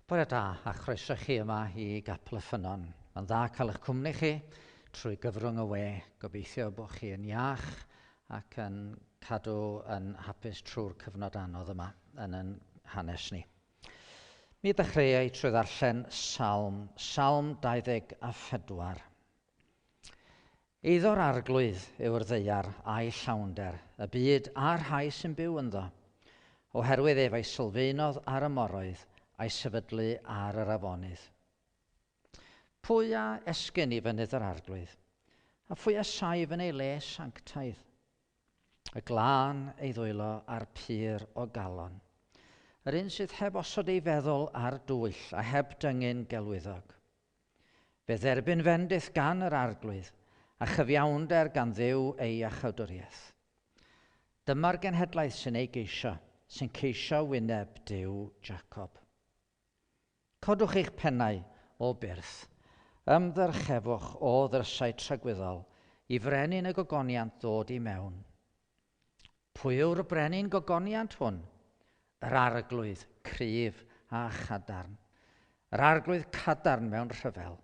Bore da a chroeso chi yma i Gapel y Ffynnon. Mae'n dda cael eich cwmni chi trwy gyfrwng y we. Gobeithio bod chi yn iach ac yn cadw yn hapus trwy'r cyfnod anodd yma yn yn hanes ni. Mi ddechreuai trwy ddarllen Salm, Salm 24. Eiddo'r Arglwydd yw'r ddaear a'i llawnder, y byd a'r rhai sy'n byw ynddo. Oherwydd ef a'i sylfaenodd ar y moroedd, a'i sefydlu ar yr afonydd. Pwy a esgyn i fynydd yr Arglwydd? A phwy a saif yn ei le sanctaidd? Y glân ei ddwylo a'r pur o galon. Yr un sydd heb osod ei feddwl ar dwyll a heb dyngu'n gelwyddog. Fe dderbyn fendith gan yr Arglwydd, a chyfiawnder gan Dduw ei iachawdwriaeth. Dyma'r genhedlaeth sy'n ei geisio, sy'n ceisio wyneb Duw Jacob. Codwch eich pennau o byrth, ymddyrchefwch o ddrysau tragwyddol, i frenin y gogoniant ddod i mewn. Pwy yw'r brenin gogoniant hwn? Yr arglwydd cryf a chadarn. Yr arglwydd cadarn mewn rhyfel.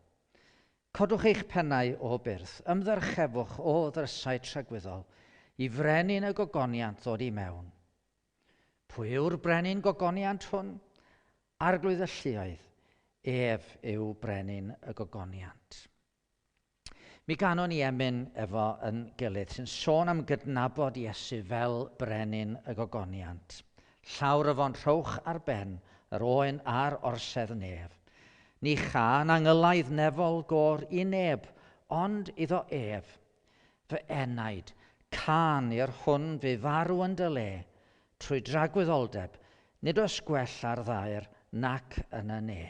Codwch eich pennau o byrth, ymddyrchefwch o ddrysau tragwyddol, i frenin y gogoniant ddod i mewn. Pwy yw'r brenin gogoniant hwn? Arglwydd y lluoedd, ef yw brenin y gogoniant. Mi ganon ni emyn efo yn gilydd sy'n sôn am gydnabod Iesu fel brenin y gogoniant. Llawr y fon rhowch ar ben yr oen a'r orsedd nef. Ni chân angylaidd nefol gôr i neb, ond iddo ef. Fy enaid, cân i'r hwn fu farw yn dy le, trwy dragwyddoldeb, nid oes gwell ar ddaear nac yn y ne.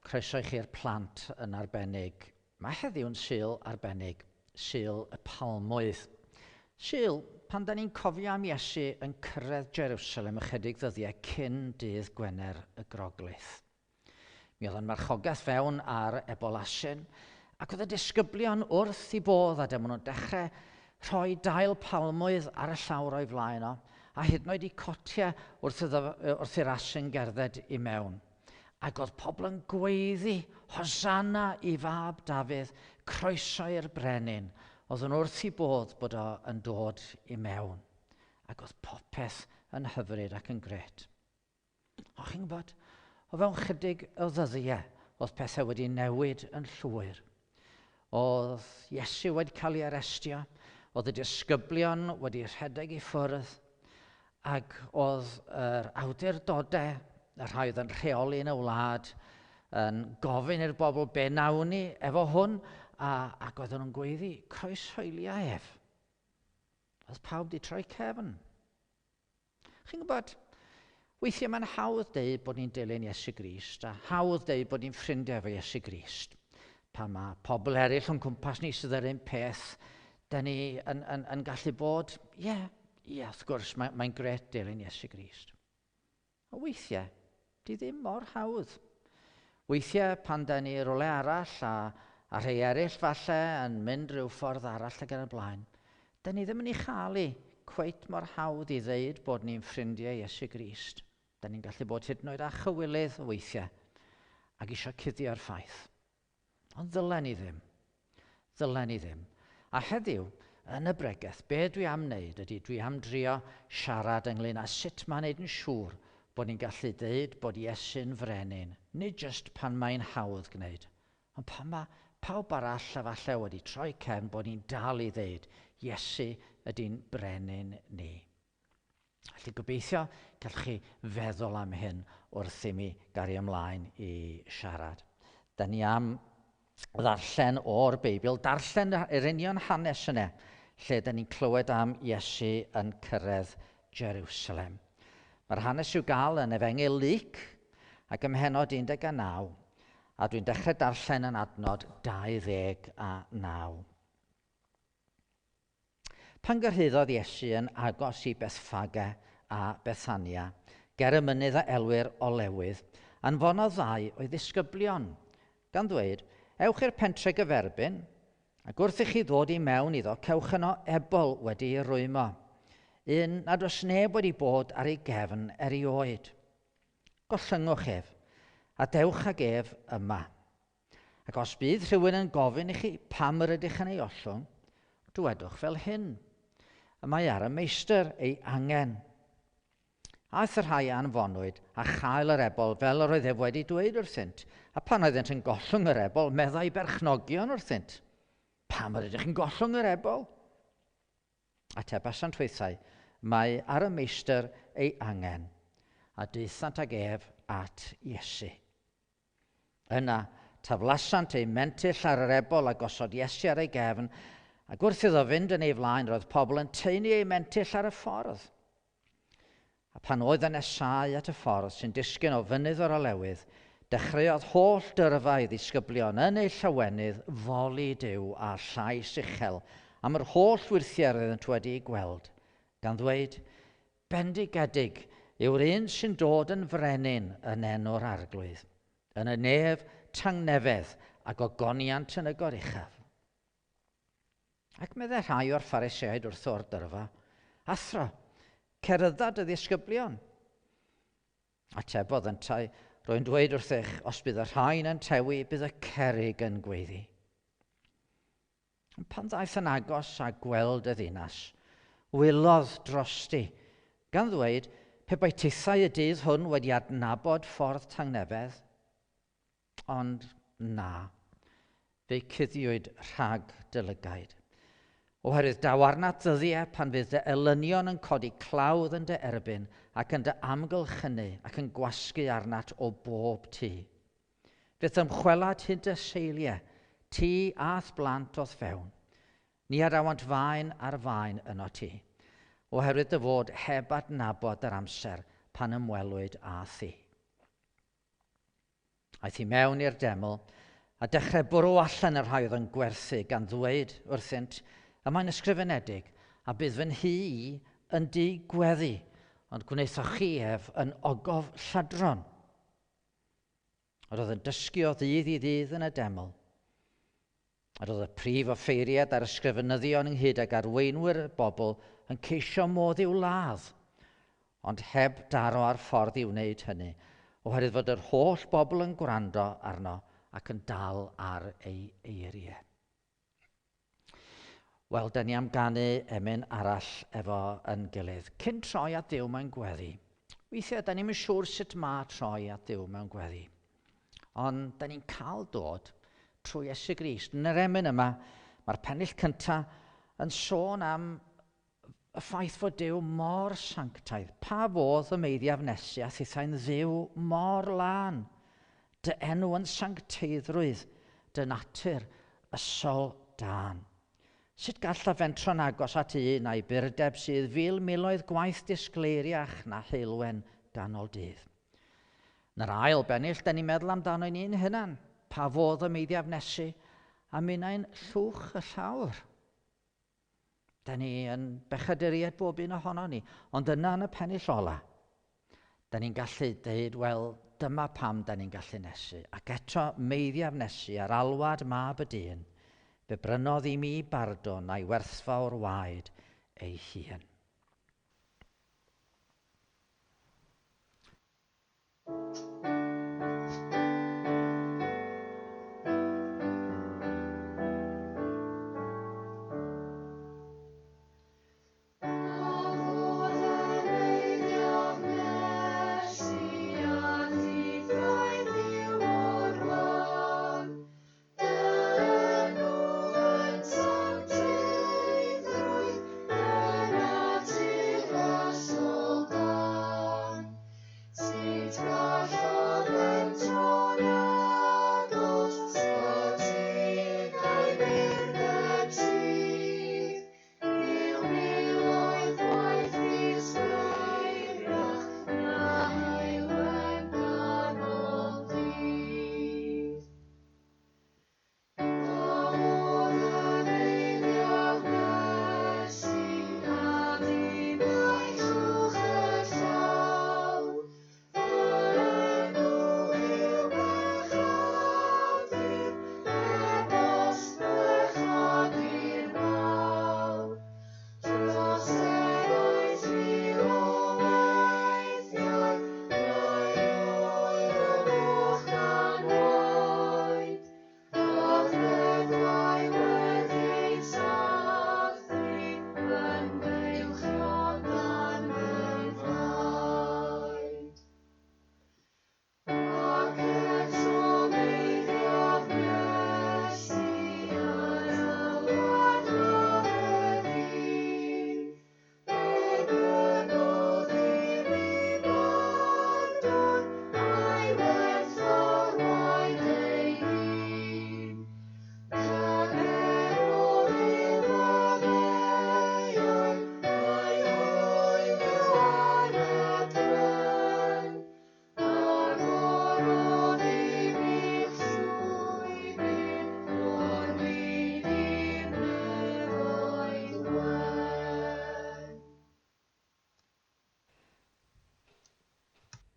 Croeso i chi'r plant yn arbennig. Mae heddiw'n Sul arbennig, Sul y Palmwydd. Sul pan da ni'n cofio am Iesu yn cyrraedd Jerusalem ychydig ddyddiau cyn dydd Gwener y Groglith. Mi oedd yn marchogaeth fewn ar ebolasyn, ac oedd y disgyblion wrth i bodd a dyma nhw'n dechrau rhoi dail palmwydd ar y llawr o'i flaen o, a hyd yn oed i cotiau wrth, iddo, wrth i'r asyn gerdded i mewn. Ac oedd pobl yn gweiddi, Hosanna i fab Dafydd, croeso i'r brenin. Oedd yn wrth i bodd bod o yn dod i mewn. Ac oedd popeth yn hyfryd ac yn gret. O, chi'n gwybod, o fewn chydig o ddyddiau, oedd pethau wedi newid yn llwyr. Oedd Iesu wedi cael ei arestio, oedd y disgyblion wedi rhedeg i ffwrdd, ac oedd yr awdurdodau, y rhai oedd yn rheoli yn y wlad, yn gofyn i'r bobl be nawn ni efo hwn, a, ac oedden nhw'n gweiddi, croeshoeliau ef. Oedd pawb wedi troi cefn. Chi'n gwybod, weithiau mae'n hawdd deud bod ni'n dilyn Iesu Grist, a hawdd deud bod ni'n ffrindiau efo Iesu Grist. Pan mae pobl eraill o'n cwmpas ni sydd yr un peth, da ni yn, yn, yn gallu bod, ie, yeah, ie, yeah, wrth gwrs, mae'n mae gret dilyn Iesu Grist. A weithiau, di ddim mor hawdd. Weithiau, pan da ni rywle arall a, a rhai eraill falle yn mynd rhyw ffordd arall ac yn y blaen, da ni ddim yn ei chael i cweit mor hawdd i ddeud bod ni'n ffrindiau Iesu Grist. Da ni'n gallu bod hyd yn oed â chywilydd weithiau ac eisiau cuddio'r ffaith. Ond ddylen ni ddim. Ddylen ni ddim. A heddiw, yn y bregeth, be dwi am wneud ydy dwi am drio siarad ynglyn â sut mae'n wneud yn siŵr bod ni'n gallu deud bod Iesu'n frenin, nid jyst pan mae'n hawdd gwneud, ond pan mae pawb arall a falle wedi troi cefn bod ni'n dal i ddeud Iesu ydy'n brenin ni. Felly gobeithio gallwch chi feddwl am hyn wrth i mi gario ymlaen i siarad. Da ni am ddarllen o'r Beibl, darllen yr union hanes yna, lle da ni'n clywed am Iesu yn cyrraedd Jerusalem. Mae'r hanes i'w gael yn Efengyl Luc ac ym mhennod 19, a dwi'n dechrau darllen yn adnod 29. Pan gyrhaeddodd Iesu yn agos i Bethffage a Bethania, ger y mynydd a elwir Olewydd, anfonodd ddau o'i ddisgyblion, gan ddweud, Ewch i'r pentre gyferbyn, ac wrth i chi ddod i mewn iddo, cewch yno ebol wedi ei rwymo, un nad oes neb wedi bod ar ei gefn erioed. Gollyngwch ef, a dewch ag ef yma. Ac os bydd rhywun yn gofyn i chi pam yr ydych yn ei ollwng, dywedwch fel hyn. Y mae ar y meistr ei angen. Aeth y rhai a anfonwyd a chael yr ebol fel yr oedd ef wedi dweud wrthynt, a pan oeddent yn gollwng yr ebol, meddai berchnogion wrthynt. Pam yr ydych yn gollwng yr ebol? Atebasant hwythau, mae ar y meistr ei angen. A daethant ag ef at Iesu. Yna, taflasant eu mentyll ar yr ebol a gosod Iesu ar ei gefn, ac wrth iddo fynd yn ei flaen, roedd pobl yn taenu eu mentyll ar y ffordd. A pan oedd yn nesáu at y ffordd sy'n disgyn o fynydd o'r olewydd, dechreuodd holl dyrfa ei ddisgyblion yn eu llawenydd foli Duw â llais uchel am yr holl wyrthiau roeddent wedi eu gweld, gan ddweud, Bendigedig yw'r un sy'n dod yn frenin yn enw'r Arglwydd, yn y nef tangnefedd a gogoniant yn y goruchaf. Ac meddai rhai o'r Phariseaid wrth o'r dyrfa, Athro, cerydda dy ddisgyblion. Atebodd yntau, rwy'n dweud wrthych, os bydd y rhain yn tewi, bydd y cerrig yn gweiddi. Pan ddaeth yn agos a gweld y ddinas, wylodd drosti, gan ddweud, pe bai tithau y dydd hwn wedi adnabod ffordd tangnefedd, ond na, fe cuddiwyd rhag dy lygaid. Oherwydd daw arnat ddyddiau pan fydd dy elynion yn codi clawdd yn dy erbyn ac yn dy amgylchynu ac yn gwasgu arnat o bob tu. Fydd ymchwelad hyd dy seiliau, ti a'th blant o'th fewn. Ni adawant faen ar faen yno ti, oherwydd dy fod heb adnabod yr amser pan ymwelwyd â thi. Aeth i mewn i'r deml a dechrau bwrw allan y rhai oedd yn gwerthu gan ddweud wrthynt, y mae'n ysgrifenedig, a bydd fy nhŷ i yn dŷ gweddi, ond gwnaethoch chi ef yn ogof lladron. Yr oedd yn dysgu o ddydd i ddydd yn y deml. Yr oedd y prif offeiriad a'r ysgrifenyddion ynghyd ag arweinwyr y bobl yn ceisio modd i'w ladd, ond heb daro ar ffordd i wneud hynny, oherwydd fod yr holl bobl yn gwrando arno ac yn dal ar ei eiriau. Wel, da ni am ganu emyn arall efo yn gilydd. Cyn troi at Dduw mewn gweddi. Weithiau, da ni'n siŵr sut mae troi at Dduw mewn gweddi. Ond da ni'n cael dod trwy Iesu Grist. Yn yr emyn yma, mae'r pennill cyntaf yn sôn am y ffaith fod Duw mor sanctaidd. Pa fodd y meiddiaf nesu a thithau'n Dduw mor lân? Dy enw yn sancteiddrwydd, dy natur ysol dân. Sut gallaf fentro'n agos at un a'i burdeb sydd fil miloedd gwaith disgleiriach na heulwen ganol dydd? Yn yr ail bennill, da ni'n meddwl amdano ni'n hunan. Pa fodd y meiddiaf nesu a minnau'n llwch y llawr. Da ni yn bechaduriaid bob un ohono ni, ond yna yn y pennill ola, da ni'n gallu deud, wel, dyma pam da ni'n gallu nesu. Ac eto meiddiaf nesu ar alwad mab y dyn, fe brynodd i mi bardwn a'i werthfawr waed ei hun.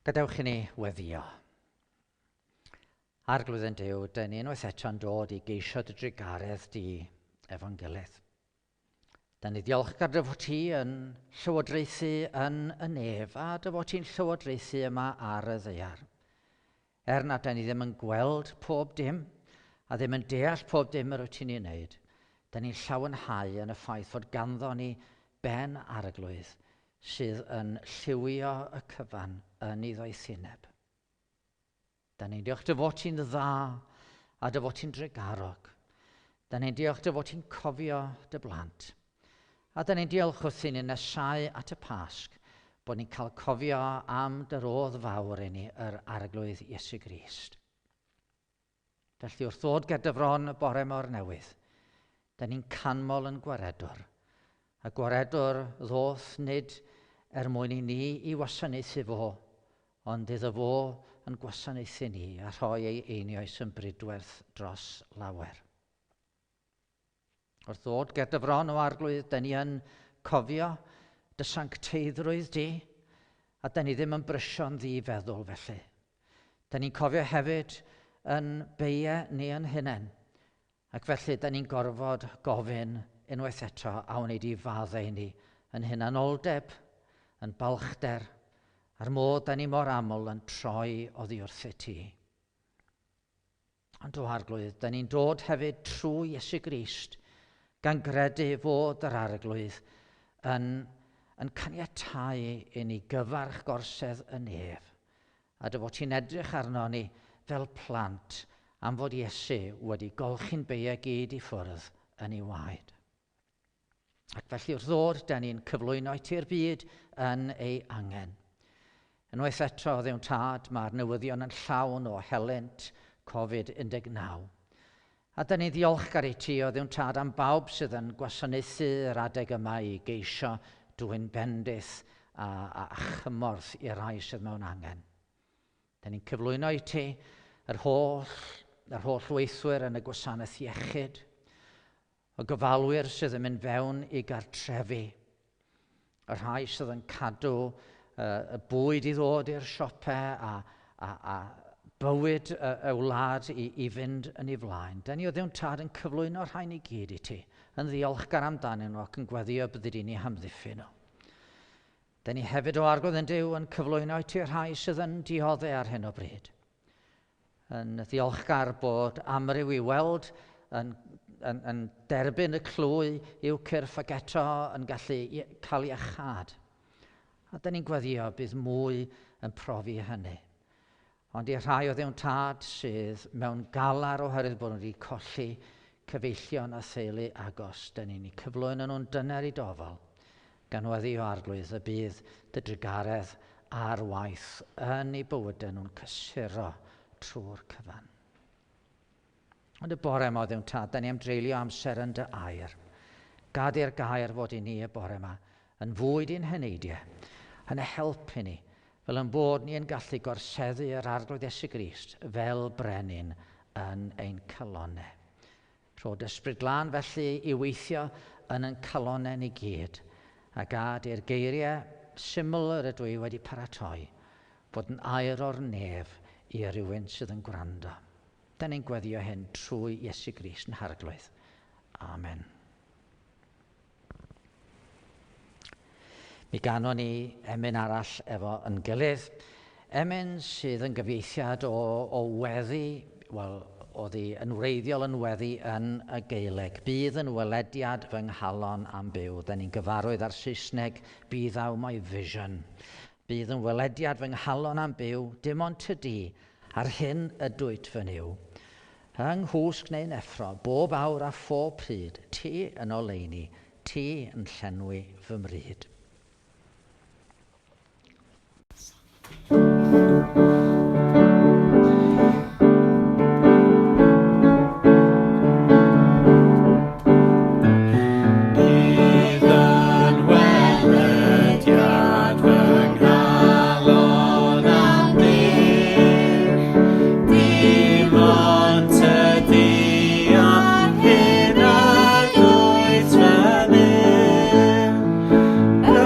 Gadewch i ni weddio. Arglwydd yn Duw, dyn ni unwaith eto'n dod i geisio dy drugaredd di efo'n gilydd. Dyn ni ddiolchgar dy fod ti yn llywodraethu yn y nef a dy fod ti'n llywodraethu yma ar y ddaear. Er na dyn ni ddim yn gweld pob dim a ddim yn deall pob dim yr wyt ti'n ei wneud, dyn ni'n llawenhau yn y ffaith fod ganddo ni ben arglwydd sydd yn lliwio y cyfan yn ei ddoethineb. Da ni'n diolch dy fod ti'n dda a dy fod ti'n drugarog. Da ni'n diolch dy fod ti'n cofio dy blant. A da ni'n diolch wrth i ni nesau at y Pasg bod ni'n cael cofio am dy rodd fawr i ni, yr Arglwydd Iesu Grist. Felly wrth ddod ger dy fron y bore mor newydd, da ni'n canmol yn gwaredwr. A gwaredwr ddoth nid er mwyn i ni i wasanaethu fo, ond iddo fo yn gwasanaethu ni a rhoi ei einioes yn bridwerth dros lawer. Wrth ddod ger dy fron o arglwydd, da ni yn cofio dy sancteiddrwydd di, a da ni ddim yn brysio'n ddi-feddwl felly. Da ni'n cofio hefyd yn beie ni yn hunain, ac felly da ni'n gorfod gofyn unwaith eto a wnei di faddau ni yn hunanoldeb, yn balchder, a'r modd da ni mor aml yn troi oddi wrthyt ti. Ond o Arglwydd, da ni'n dod hefyd trwy Iesu Grist, gan gredu fod yr Arglwydd yn, yn caniatáu i ni gyfarch gorsedd y nef, a dy fod ti'n edrych arno ni fel plant am fod Iesu wedi golchi'n beiau gyd i ffwrdd yn ei waed. Ac felly wrth ddod, da ni'n cyflwyno i ti'r byd yn ei angen. Unwaith eto, Dduw'n Tad, mae'r newyddion yn llawn o helynt Covid-19. A da ni'n ddiolchgar i ti, o Dduw'n Tad, am bawb sydd yn gwasanaethu yr adeg yma i geisio dwyn bendith a, a, a chymorth i'r rhai sydd mewn angen. Da ni'n cyflwyno i ti yr holl, yr holl weithwyr yn y gwasanaeth iechyd, y gofalwyr sydd yn mynd fewn i gartrefi, y rhai sydd yn cadw uh, y bwyd i ddod i'r siopau a, a, a bywyd y, y wlad i, i fynd yn ei flaen. Da ni o Dduw'n Tad yn cyflwyno'r rhain i gyd i ti, yn ddiolchgar amdanyn nhw ac yn gweddio byddi di'n eu hamddiffyn nhw. Da ni hefyd o Arglwydd yn Duw yn cyflwyno i ti rhai sydd yn dioddef ar hyn o bryd. Yn ddiolchgar bod amryw i weld yn, yn, yn derbyn y clwy i'w cyrff ac eto yn gallu cael iachâd. A dyn ni'n gweddio bydd mwy yn profi hynny. Ond i'r rhai o Dduw'n Tad sydd mewn galar oherwydd bod nhw wedi colli cyfeillion a theulu agos, dyn ni'n eu cyflwyno nhw'n dyner i dofal, gan weddio Arglwydd y bydd dy drugaredd ar waith yn eu bywydau nhw'n cysuro trwy'r cyfan. Ond y bore yma, o Dduw'n Tad, da ni am dreulio amser yn dy air. Gad i'r gair fod i ni y bore yma yn fwyd i'n heneidiau, yn helpu ni, fel yn bod ni yn gallu gorseddu yr Arglwydd Iesu Grist fel brenin yn ein calonnau. Rho dy Ysbryd Glân felly i weithio yn ein calonnau ni gyd, a gad i'r geiriau syml yr ydw i wedi paratoi fod yn air o'r nef i rywun sydd yn gwrando. Da ni'n gweddio hyn trwy Iesu Grist yn Harglwydd. Amen. Mi ganon ni emyn arall efo yn gilydd. Emyn sydd yn gyfieithiad o, o weddi, wel, oedd hi yn wreiddiol yn weddi yn y Gaeleg. Bydd yn welediad fy nghalon am byw. Da ni'n gyfarwydd ar Saesneg, Be thou my vision. Bydd yn welediad fy nghalon am byw, dim ond tydi, ar hyn ydwyt fy Nuw. Yng nghwsg neu'n effro, bob awr a phob pryd, ti yn oleuni, ti yn llenwi fy mryd. Bydd yn welediad fy nghalon am byw, dim ond tydi ar hyn ydwyt fy Nuw.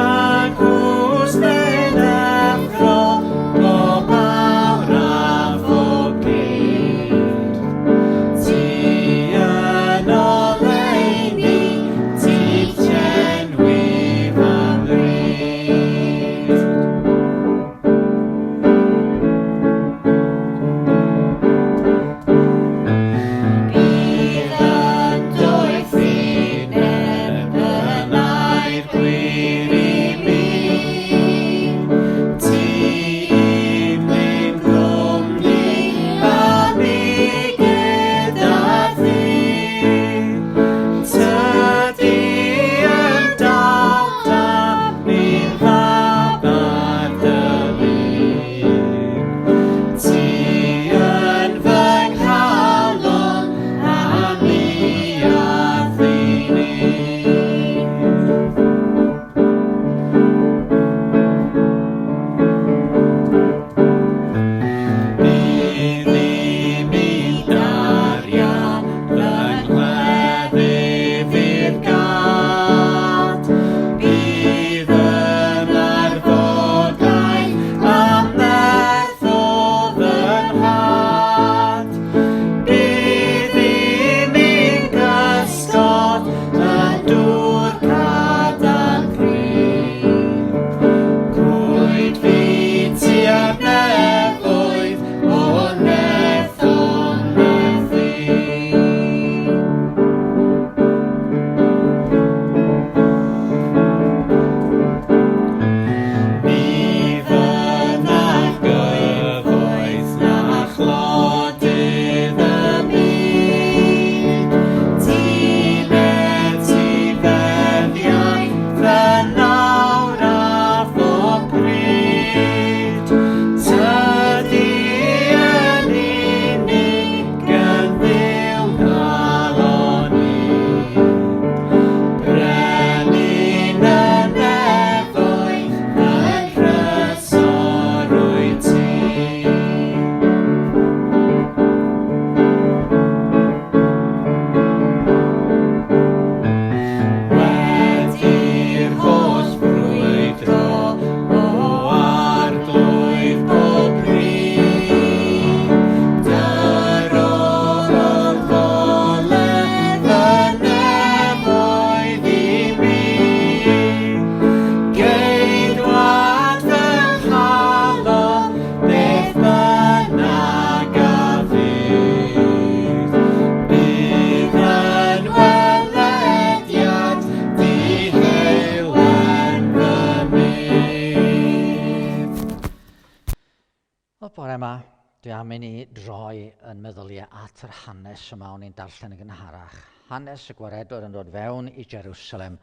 Wel, bore yma, dwi am i ni droi yn meddyliau at yr hanes yma o'n i'n darllen yn gynharach. Hanes y gwaredwr yn dod fewn i Jerusalem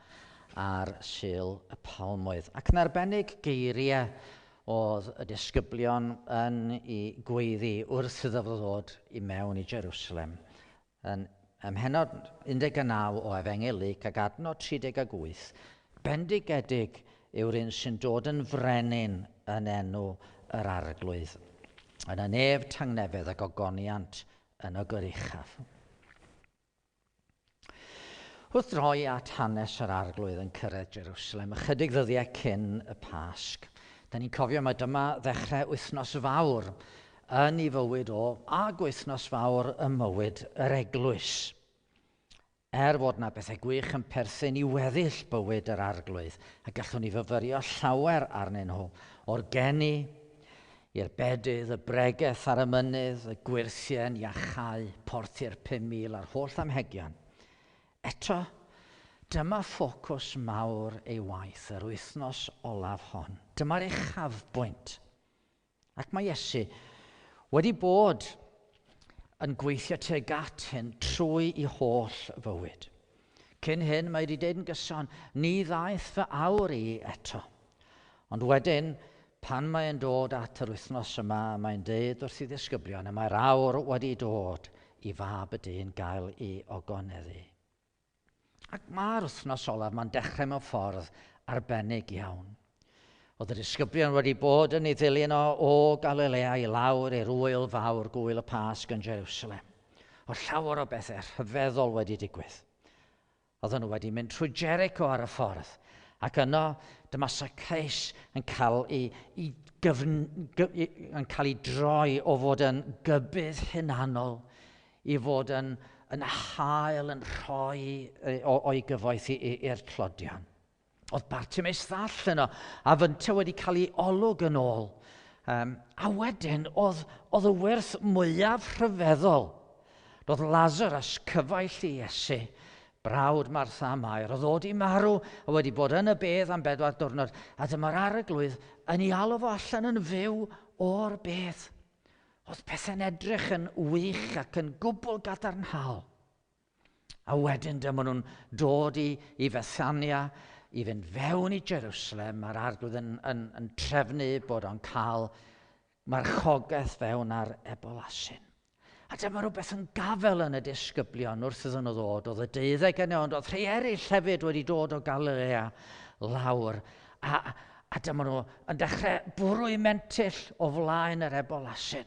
ar Sul y Palmwydd. Ac yn arbennig geiriau oedd y disgyblion yn ei gweiddi wrth iddo fo ddod i mewn i Jerusalem. Yn ym mhennod 19 o Efengyl Luc ac adnod 38, "Bendigedig yw'r un sy'n dod yn frenin yn enw yr Arglwydd. Yn y nef tangnefedd a gogoniant yn y goruchaf." Wrth droi at hanes yr Arglwydd yn cyrraedd Jerusalem ychydig ddyddiau cyn y Pasg, da ni'n cofio mai dyma ddechrau wythnos fawr yn ei fywyd o ac wythnos fawr ym mywyd yr eglwys. Er fod na bethau gwych yn perthyn i weddill bywyd yr Arglwydd, a gallwn ni fyfyrio llawer arnyn nhw, o'r geni i'r bedydd, y bregeth ar y mynydd, y gwyrthiau, iachau, porthi'r 5,000 a'r holl amhegion. Eto, dyma ffocws mawr ei waith yr wythnos olaf hon. Dyma'r uchafbwynt. Ac mae Iesu wedi bod yn gweithio tuag at hyn trwy ei holl fywyd. Cyn hyn, mae wedi dweud yn gyson, "Ni ddaeth fy awr i eto." Ond wedyn, pan mae'n dod at yr wythnos yma, mae'n dweud wrth ei ddisgyblion, y mae'r awr wedi dod i Fab y Dyn gael ei ogoneddu. Ac mae'r wythnos olaf, mae'n dechrau mewn ffordd arbennig iawn. Oedd y disgyblion wedi bod yn ei ddilyn o Galilea i lawr i'r wyl fawr, gwyl y Pasg yn Jerusalem. Oedd llawer o bethau rhyfeddol wedi digwydd. Oedden nhw wedi mynd trwy Jericho ar y ffordd. Ac yno, dyma Zacchaeus yn cael ei droi o fod yn gybydd hunanol i fod yn hael yn rhoi o'i gyfoeth i'r tlodion. Oedd Bartimaeus ddall yno, a fynta wedi cael ei olwg yn ôl. A wedyn, oedd y wyrth mwyaf rhyfeddol. Roedd Lazarus, cyfaill i Iesu, brawd Martha a Mair, oedd wedi marw a wedi bod yn y bedd am 4 diwrnod, a dyma'r Arglwydd yn ei alw fo allan yn fyw o'r bedd. Oedd pethau'n edrych yn wych ac yn gwbl gadarnhaol. A wedyn dyma nhw'n dod i Fethania, i fynd fewn i Jerusalem, mae'r Arglwydd yn trefnu bod o'n cael marchogaeth fewn ar ebol asyn. A dyma rhywbeth yn gafel yn y disgyblion wrth iddyn nhw ddod. Oedd y 12 yno, ond oedd rhai eraill hefyd wedi dod o Galilea lawr. A dyma nhw yn dechrau bwrw eu mentyll o flaen yr ebol asyn.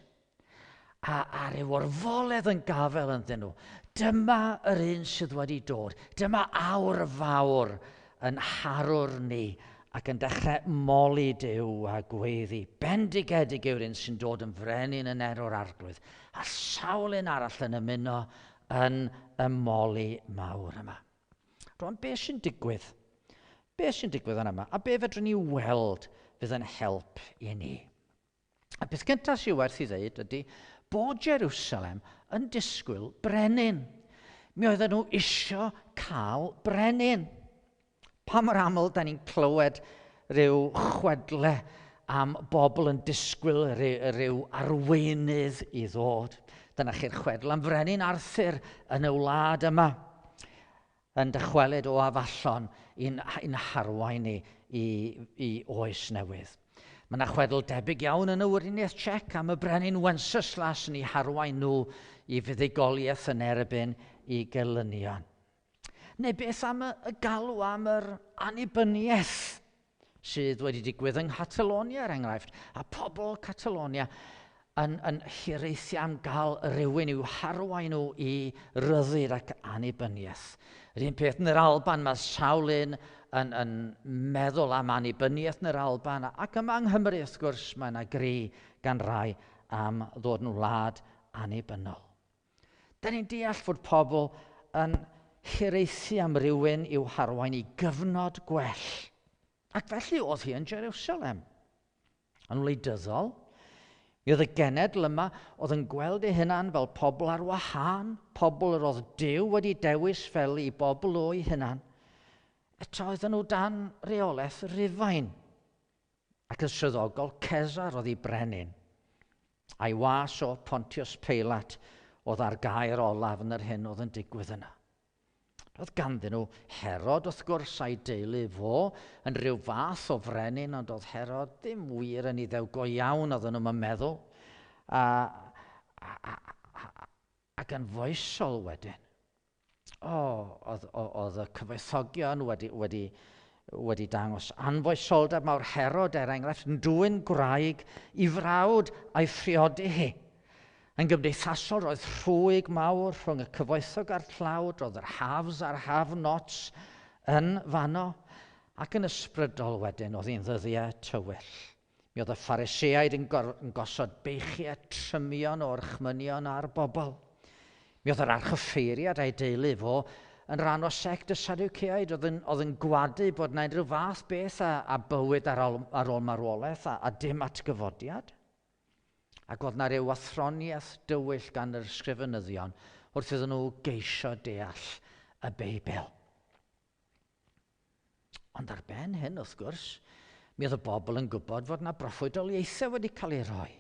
A rhyw orfoledd yn gafel ynddyn nhw. Dyma yr un sydd wedi dod. Dyma awr fawr yn harwr ni ac yn dechrau moli Duw a gweiddi, "Bendigedig yw'r un sy'n dod yn frenin yn enw'r Arglwydd." A sawl un arall yn ymuno yn y moli mawr yma. Rwan, beth sy'n digwydd? Beth sy'n digwydd yn yma? A be fedrwn ni weld fydd yn help i ni? A beth gyntaf sy'n werth i ddeud ydy bod Jerusalem yn disgwyl brenin. Mi oedden nhw isio cael brenin. Pa mor aml da ni'n clywed rhyw chwedle am bobl yn disgwyl rhyw arweinydd i ddod? Dyna chi'r chwedl am Frenin Arthur yn y wlad yma yn dychwelyd o Afallon i'n harwain ni i oes newydd. Mae yna chwedl debyg iawn yn y Weriniaeth Czech am y brenin Wenceslas yn eu harwain nhw i fuddugoliaeth yn erbyn eu gelynion. Neu beth am y galw am yr annibyniaeth sydd wedi digwydd yng Nghatalonia, er enghraifft, a pobl Catalonia yn hiraethu am gael rhywun i'w harwain nhw i ryddid ac annibyniaeth. Yr un peth yn yr Alban, mae sawl un yn meddwl am annibyniaeth yn yr Alban, ac yma yng Nghymru, wrth gwrs, mae yna gri gan rai am ddod yn wlad annibynnol. Da ni'n deall fod pobl yn hiraethu am rywun i'w harwain i gyfnod gwell. Ac felly oedd hi yn Jerusalem. Yn wleidyddol, mi oedd y genedl yma oedd yn gweld ei hunan fel pobl ar wahân, pobl yr oedd Duw wedi dewis fel ei bobl o'i hunan. Eto oedden nhw dan reolaeth Rufain. Ac yn swyddogol, Cesar oedd eu brenin. A'i was o Pontius Peilat oedd ar gair olaf yn yr hyn oedd yn digwydd yna. Roedd ganddyn nhw Herod, wrth gwrs, a'i deulu fo, yn rhyw fath o frenin, ond oedd Herod ddim wir yn iddew go iawn, oedden nhw'n meddwl. A, a, a, a, ac yn foesol wedyn. O, oedd, oedd y cyfoethogion wedi, wedi, wedi dangos anfoesoldeb mawr Herod, er enghraifft, yn dwyn gwraig i frawd a'i phriodi hi. Yn gymdeithasol, roedd rhwyg mawr rhwng y cyfoethog a'r tlawd, roedd yr haves a'r have-nots yn fanno, ac yn ysbrydol wedyn oedd hi'n ddyddiau tywyll. Mi oedd y Phariseaid yn, yn gosod beichiau trymion o'r chmynion a'r bobl. Mi oedd yr archoffeiriad a'i deulu fo yn rhan o sect y Sadwceaid oedd yn, oedd yn gwadu bod yna unrhyw fath beth a, a bywyd ar ôl, ar ôl marwolaeth a, a dim atgyfodiad. Ac oedd na ryw athroniaeth dywyll gan yr ysgrifenyddion wrth iddyn nhw geisio deall y Beibl. Ond ar ben hyn, wrth gwrs, mi oedd y bobl yn gwybod fod yna broffwydoliaethau wedi cael ei rhoi.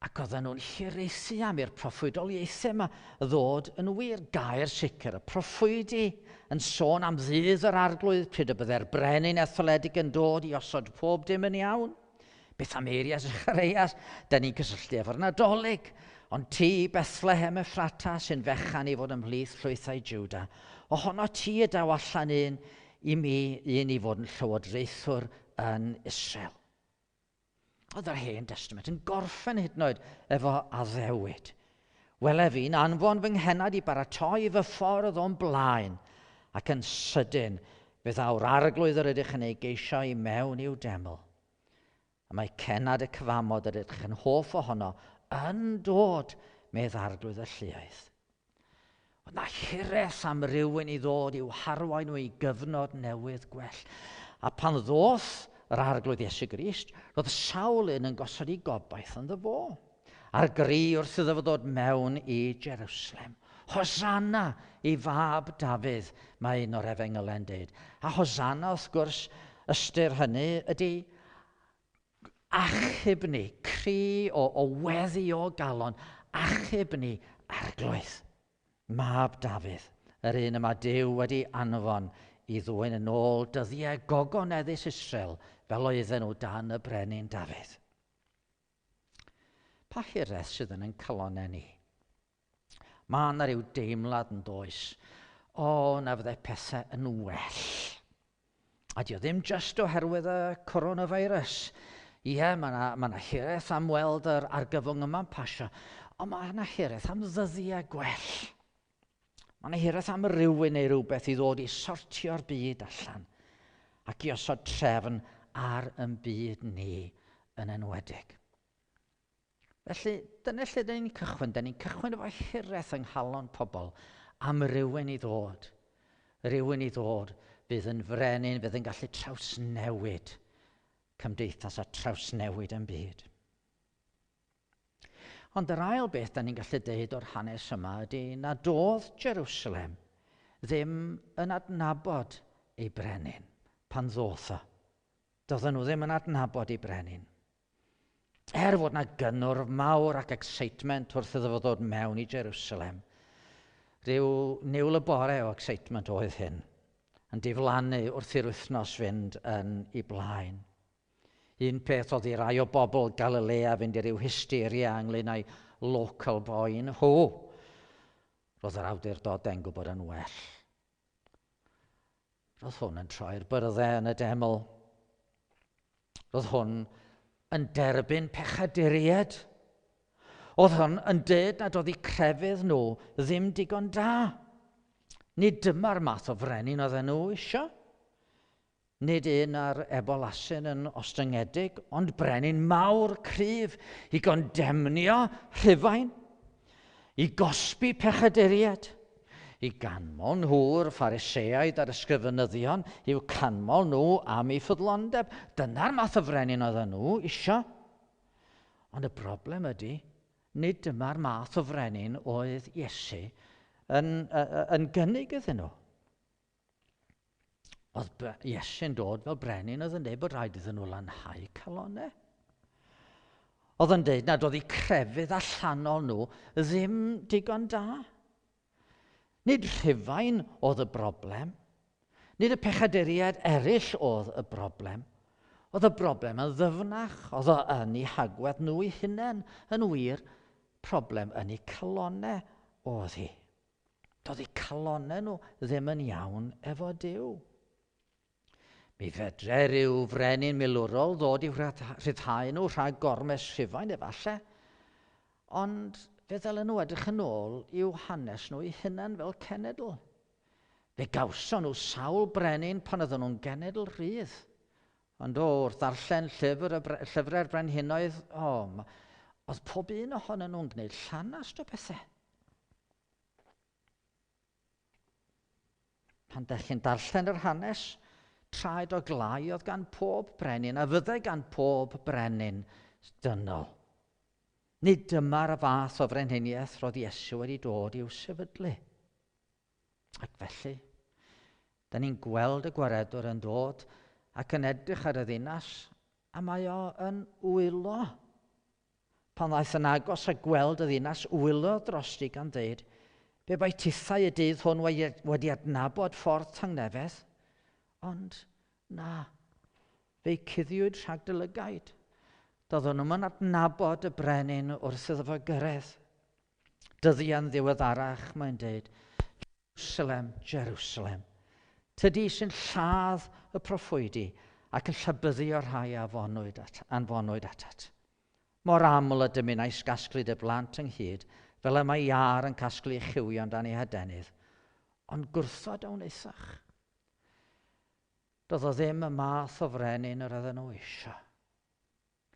Ac oedden nhw'n hiraethu am i'r proffwydoliaethau yma ddod yn wir. Gair sicr, y proffwydi yn sôn am ddydd yr arglwydd pryd y byddai'r brenin etholedig yn dod i osod pob dim yn iawn. Beth am eiriau Zacharias? Da ni'n cysylltu efo'r Nadolig. Ond ti, Bethlehem Ephrata, sy'n fechan i fod ymhlith llwythau Juda, ohono ti y daw allan un i mi, un i fod yn llywodraethwr yn Israel. Oedd yr Hen Testament yn gorffen hyd yn oed efo addewid. Wele fi'n anfon fy nghenad i baratoi fy ffordd o'n blaen, ac yn sydyn fe ddaw'r arglwydd yr ydych yn ei geisio i mewn i'w deml. A mae cenad y cyfamod yr ydych yn hoff ohono yn dod, medd arglwydd y lluoedd. Oedd na hiraeth am rywun i ddod i'w harwain nhw i gyfnod newydd gwell. A pan ddoth yr arglwydd Iesu Grist, roedd sawl un yn gosod ei gobaith ynddo fo. A'r gri wrth iddo fo ddod mewn i Jerusalem. Hosanna i fab Dafydd, mae un o'r efengylau'n deud. A Hosanna, wrth gwrs, ystyr hynny ydy achub ni, cri o, o weddi o galon, achub ni arglwydd. Mab Dafydd, yr un yma Duw wedi anfon i ddwyn yn ôl dyddiau gogoneddus Israel fel oedden nhw dan y brenin Dafydd. Pa hiraeth sydd yn ein calonau ni? Mae yna rhyw deimlad yn does. O, na fyddai pethau yn well. A dio ddim just oherwydd y coronavirus. Ie, yeah, mae yna ma hiraeth am weld yr argyfwng yma'n pasio, ond mae yna hiraeth am ddyddiau gwell. Mae yna hiraeth am rywun neu rhywbeth i ddod i sortio'r byd allan ac i osod trefn ar yn byd ni yn enwedig. Felly, dyna lle dyn ni'n cychwyn. Dyn ni'n cychwyn efo hiraeth yng nghalon pobl am rywun i ddod. Rhywun i ddod fydd yn frenin, fydd yn gallu trawsnewid cymdeithas a trawsnewid yn byd. Ond yr ail beth da ni'n gallu deud o'r hanes yma ydy na doedd Jerusalem ddim yn adnabod ei brenin pan ddoth o. Doedden nhw ddim yn adnabod ei brenin. Er fod na gynnwrf mawr ac excitement wrth iddo fo ddod mewn i Jerusalem, rhyw niwl y bore o excitement oedd hyn, yn diflannu wrth i'r wythnos fynd yn ei blaen. Un peth oedd i rai o bobl Galilea fynd i ryw hysteria ynglyn â'i local boy nhw. Roedd yr awdurdodau'n gwybod yn well. Roedd hwn yn troi'r byrddau yn y deml. Roedd hwn yn derbyn pechaduriaid. Oedd hwn yn dweud nad oedd eu crefydd nhw ddim digon da. Nid dyma'r math o frenin oedden nhw isio. Nid un ar ebolasyn yn ostyngedig, ond brenin mawr cryf i gondemnio Rhufain, i gosbi pechaduriaid, i ganmol nhw'r Phariseaid a'r ysgrifenyddion, i'w canmol nhw am eu ffyddlondeb. Dyna'r math o frenin oedden nhw isio. Ond y broblem ydy, nid dyma'r math o frenin oedd Iesu yn, yn gynnig iddyn nhw. Oedd Iesu'n dod fel brenin oedd yn dweud bod rhaid iddyn nhw lanhau calonau. Oedd yn deud nad oedd eu crefydd allanol nhw ddim digon da. Nid Rhufain oedd y broblem. Nid y pechaduriaid eraill oedd y broblem. Oedd y broblem yn ddyfnach, oedd o yn eu hagwedd nhw eu hunain, yn wir, problem yn eu calonau oedd hi. Doedd eu calonau nhw ddim yn iawn efo Duw. Mi fedre rhyw frenin milwrol ddod i'w rhyddhau nhw rhag gormes Rhufain efallai, ond fe ddylen nhw edrych yn ôl i'w hanes nhw eu hunain fel cenedl. Fe gawson nhw sawl brenin pan oedden nhw'n genedl rhydd. Ond o, wrth ddarllen llyfr y llyfrau'r brenhinoedd, o, oedd pob un ohonyn nhw'n gwneud llanast o bethau. Pan dech chi'n darllen yr hanes, traed o glai oedd gan pob brenin, a fyddai gan pob brenin dynol. Nid dyma'r fath o frenhiniaeth roedd Iesu wedi dod i'w sefydlu. Ac felly, da ni'n gweld y gwaredwr yn dod ac yn edrych ar y ddinas, a mae o yn wylo. Pan ddaeth yn agos a gweld y ddinas, wylodd drosti gan ddeud, Be bai tithau y dydd hwn wedi adnabod ffordd tangnefedd? Ond na, fe'i cuddiwyd rhag dy lygaid. Doeddwn nhw'm yn adnabod y brenin wrth iddo fo gyrraedd. Dyddiau'n ddiweddarach, mae'n deud, Jerusalem, Jerusalem, tydi sy'n lladd y proffwydi ac yn llabyddio'r rhai a anfonwyd, at, anfonwyd atat. Mor aml y dymunais gasglu dy blant ynghyd, fel y mae iâr yn casglu ei chywion dan ei hadenydd, ond gwrthod a wnaethoch. Doedd o ddim y math o frenin yr oedden nhw eisiau.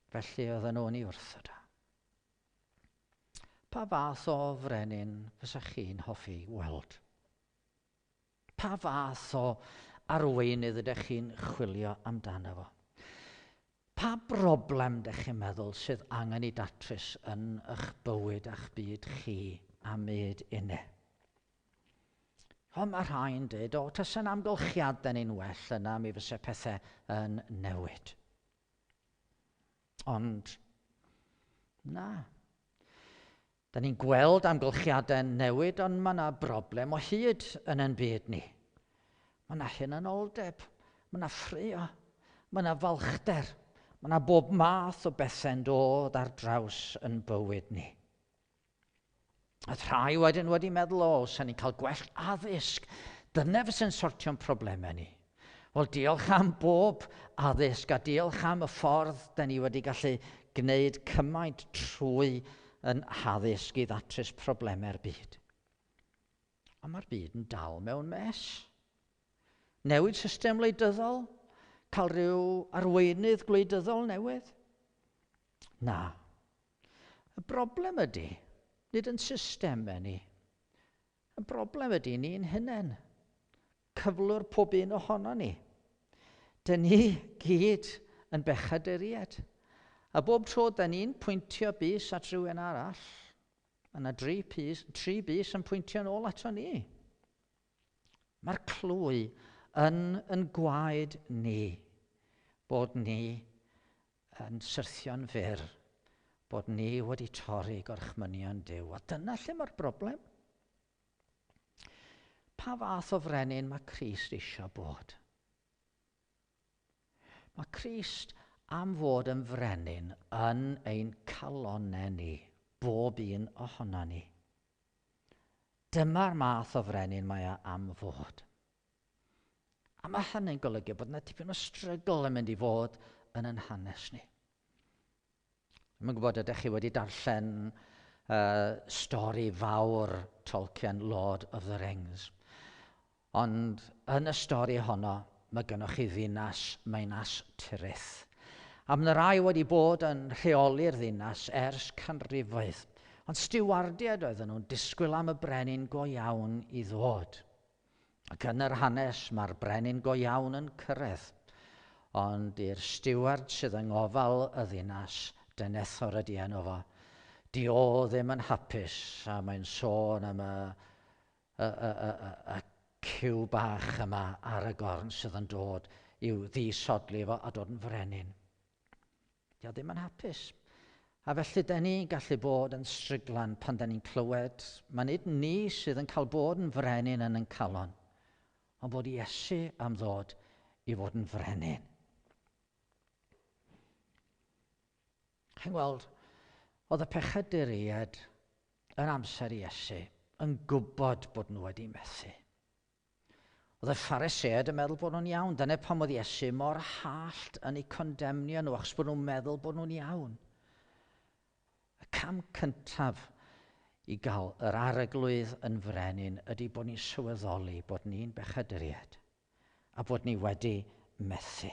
Felly oedden nhw'n ei wrthod o. Pa fath o frenin fysa chi'n hoffi weld? Pa fath o arweinydd ydych chi'n chwilio amdano fo? Pa broblem dych chi'n meddwl sydd angen ei datrys yn eich bywyd a'ch byd chi a myd inne? Ond mae rhai'n dweud, o, tasa'n amgylchiadau ni'n well yna, mi fysa pethau yn newid. Ond, na. Da ni'n gweld amgylchiadau'n newid, ond mae yna broblem o hyd yn ein byd ni. Mae yna hunanoldeb, mae yna ffrio, mae yna falchder, mae yna bob math o bethau'n dod ar draws yn bywyd ni. A rhai wedyn wedi meddwl, o, sa'n ni'n cael gwell addysg. Dyna fysa'n sortio'n problemau ni. Wel, diolch am bob addysg a diolch am y ffordd da ni wedi gallu gwneud cymaint trwy yn haddysg i ddatrys problemau'r byd. Ond mae'r byd yn dal mewn mes. Newid system wleidyddol? Cael rhyw arweinydd gwleidyddol newydd? Na. Y broblem ydy, nid yn systemau ni. Y broblem ydy ni'n hunain. Cyflwr pob un ohono ni. Dyn ni gyd yn bechaduriaid. A bob tro da ni'n pwyntio bys at rhywun arall, mae yna dri, pys, tri bys yn pwyntio yn ôl ato ni. Mae'r clwy yn yn gwaed ni bod ni yn syrthio'n fyr, bod ni wedi torri gorchmynion Duw. A dyna lle mae'r broblem. Pa fath o frenin mae Crist eisiau bod? Mae Crist am fod yn frenin yn ein calonnau ni, bob un ohono ni. Dyma'r math o frenin mae o am fod. A mae hynny'n golygu bod yna tipyn o strygl yn mynd i fod yn ein hanes ni. Dwi'n yn gwybod ydych chi wedi darllen stori fawr Tolkien, Lord of the Rings. Ond yn y stori honno, mae gennych chi ddinas Minas Tirith. A mae yna rai wedi bod yn rheoli'r ddinas ers canrifoedd. Ond stiwardiaid oedden nhw'n disgwyl am y brenin go iawn i ddod. Ac yn yr hanes, mae'r brenin go iawn yn cyrraedd. Ond i'r stiward sydd yng ngofal y ddinas, Denethor ydi enw fo, di o ddim yn hapus, a mae'n sôn am y, y, y, y, y, y cyw bach yma ar y gorn sydd yn dod i'w ddisodli fo a dod yn frenin. Di o ddim yn hapus. A felly, da ni'n gallu bod yn stryglan pan da ni'n clywed, mae nid ni sydd yn cael bod yn frenin yn ein calon, ond bod Iesu am ddod i fod yn frenin. Chi'n gweld, oedd y pechaduriaid yn amser Iesu yn gwybod bod nhw wedi methu. Oedd y Phariseaid yn meddwl bod nhw'n iawn. Dyna pam oedd Iesu mor hallt yn eu condemnio nhw, achos bod nhw'n meddwl bod nhw'n iawn. Y cam cyntaf i gael yr arglwydd yn frenin ydy bod ni'n sylweddoli bod ni'n bechaduriaid a bod ni wedi methu.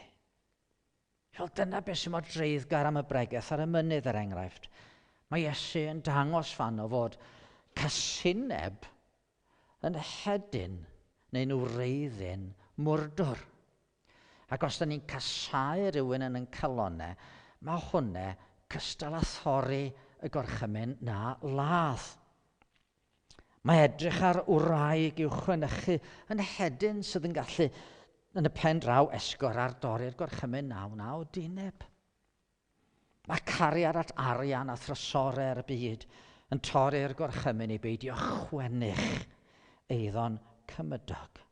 Wel, dyna beth sy'n mor dreiddgar am y bregeth ar y mynydd, er enghraifft. Mae Iesu yn dangos fan o fod casineb yn hedyn neu'n wreiddyn mwrdwr. Ac os da ni'n casáu rhywun yn ein calonau, mae hwnna cystal â thorri y gorchymyn na ladd. Mae edrych ar wraig i'w chwenychu yn hedyn sydd yn gallu yn y pen draw esgor ar dorri'r gorchymyn na wna odineb. Mae cariad at arian a thrysorau ar y byd yn torri'r gorchymyn i beidio chwennych eiddo'n cymydog.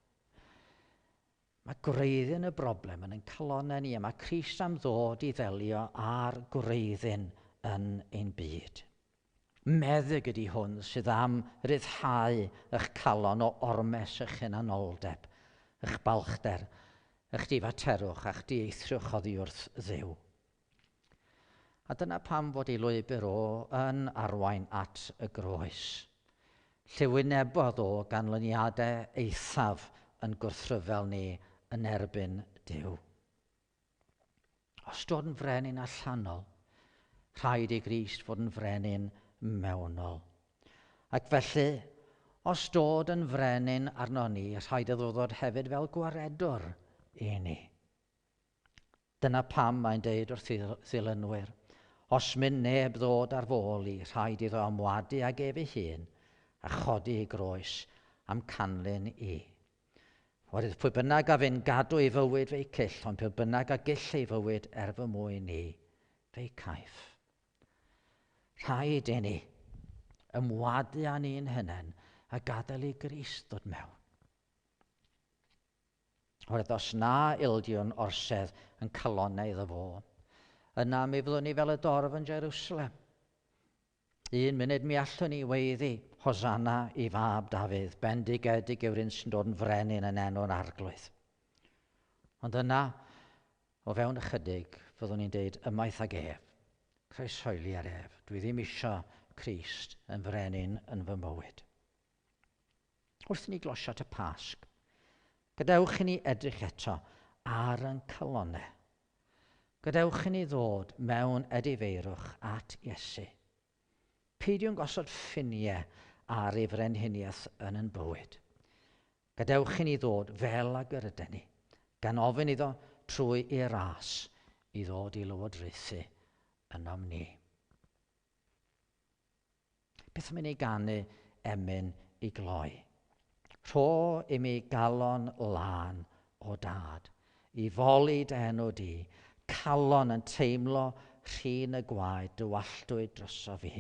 Mae gwreiddyn y broblem yn ein calonnau ni, a mae Crist am ddod i ddelio â'r gwreiddyn yn ein byd. Meddyg ydy hwn sydd am ryddhau eich calon o ormes eich hunanoldeb, eich balchder, eich difaterwch a'ch dieithrwch oddi wrth Dduw. A dyna pam fod ei lwybr o yn arwain at y groes. Lle wynebodd o ganlyniadau eithaf yn gwrthryfel ni yn erbyn Duw. Os dod yn frenin allanol, rhaid i Grist fod yn frenin mewnol. Ac felly, os dod yn frenin arno ni, rhaid iddo ddod hefyd fel gwaredwr i ni. Dyna pam mae'n deud wrth ddilynwyr, os mynd neb ddod ar fôl i, rhaid iddo amwadu ag ef ei hun a chodi ei groes am canlyn i. Oherwydd pwy bynnag a fyn gadw ei fywyd fe'i cyll, ond pwy bynnag a gyll ei fywyd er fy mwyn i, fe'i caiff. Rhaid i ni ymwadu â ni'n hunain a gadael i Grist ddod mewn. Oherwydd os na ildiwn orsedd yn calonnau iddo fo, yna mi fyddwn ni fel y dorf yn Jerusalem. Un munud mi allwn ni weiddi, Hosanna i fab Dafydd, bendigedig yw'r un sy'n dod yn frenin yn enw'r arglwydd. Ond yna, o fewn ychydig, fyddwn ni'n deud ymaith ag ef. Croeshoeli ar ef. Dwi ddim isio Crist yn frenin yn fy mywyd. Wrth i ni glosio at y Pasg, gadewch i ni edrych eto ar ein calonnau. Gadewch i ni ddod mewn edifeirwch at Iesu. Peidiwn gosod ffiniau ar ei frenhiniaeth yn ein bywyd. Gadewch i ni ddod fel ag yr ydyn ni, gan ofyn iddo trwy ei ras i ddod i lywodraethu ynom ni. Beth am i ni ganu emyn i gloi? Rho i mi galon lân o dad, i foli dy enw di, calon yn teimlo rhin y gwaed dywalltwyd droso fi.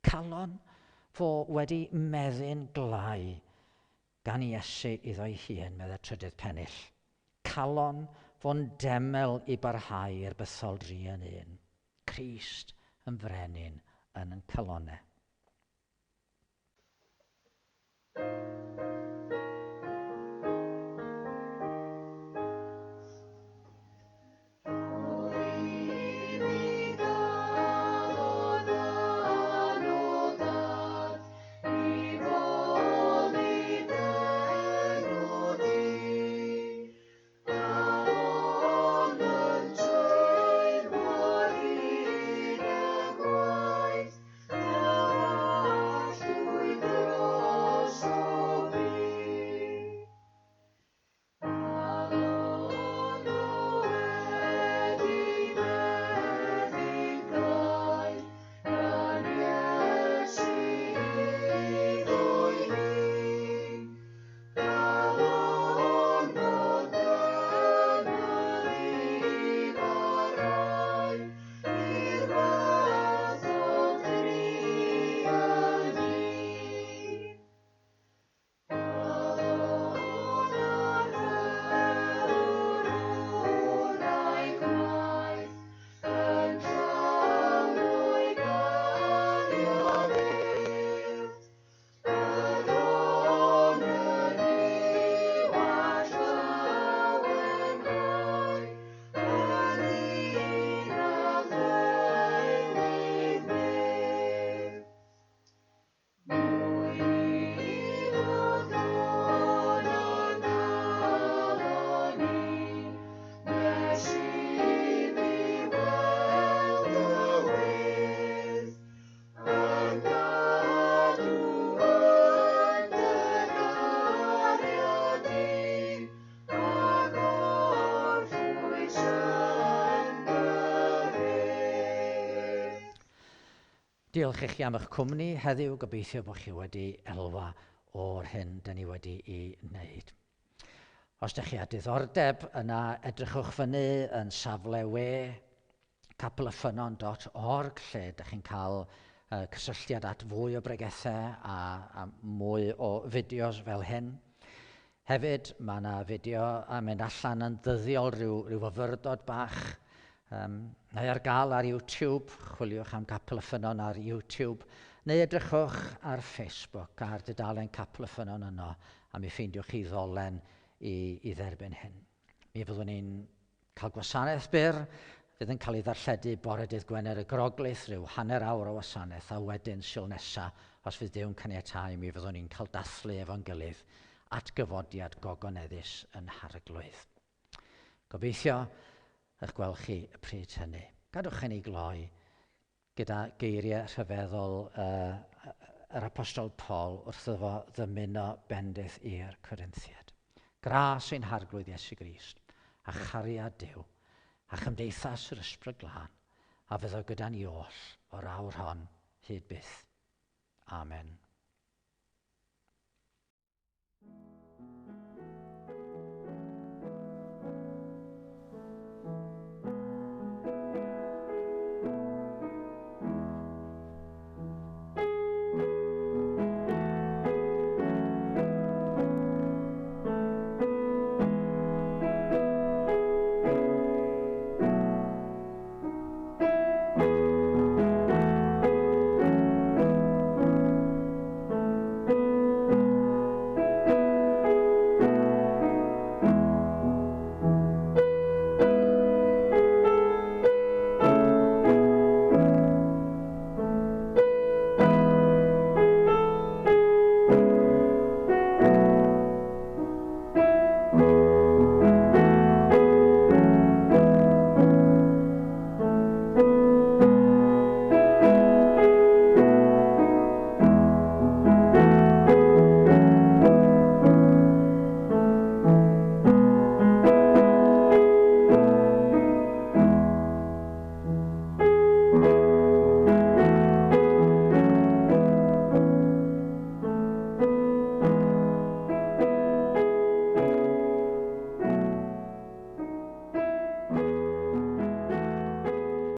Calon fo wedi meddyn glau gan Iesu iddo'i hun, meddai trydydd pennill. Calon fo'n demel i barhau i'r bythol dri yn un. Crist yn frenin yn ein calonnau. Diolch i chi am eich cwmni heddiw. Gobeithio bod chi wedi elwa o'r hyn dyn ni wedi ei wneud. Os ydych chi â diddordeb, yna edrychwch fyny yn safle we capelyffynnon.org lle ydych chi'n cael cysylltiad at fwy o bregethau a mwy o fideos fel hyn. Hefyd, mae yna fideo yn mynd allan yn ddyddiol rhyw fyfyrdod bach. Neu ar gael ar YouTube, chwiliwch am Capel y Ffynnon ar YouTube, neu edrychwch ar Facebook ar dudalen Capel y Ffynnon yno, a mi ffeindiwch chi ddolen i dderbyn hyn. Mi fyddwn ni'n cael gwasanaeth byr, fydd yn cael ei ddarlledu bore dydd Gwener y Groglith, rhyw hanner awr o wasanaeth, a wedyn Sul nesa, os fydd Duw'n caniatáu, mi fyddwn ni'n cael dathlu efo'n gilydd atgyfodiad gogoneddus yn Harglwydd. Gobeithio eich gweld chi y pryd hynny. Gadwch i ni gloi gyda geiriau rhyfeddol yr Apostol Paul wrtho fo ddymuno bendith i'r Corinthiaid. Gras ein Harglwydd Iesu Grist, a chariad Duw, a chymdeithas yr Ysbryd Glân, a fyddo gyda ni oll o'r awr hon hyd byth. Amen.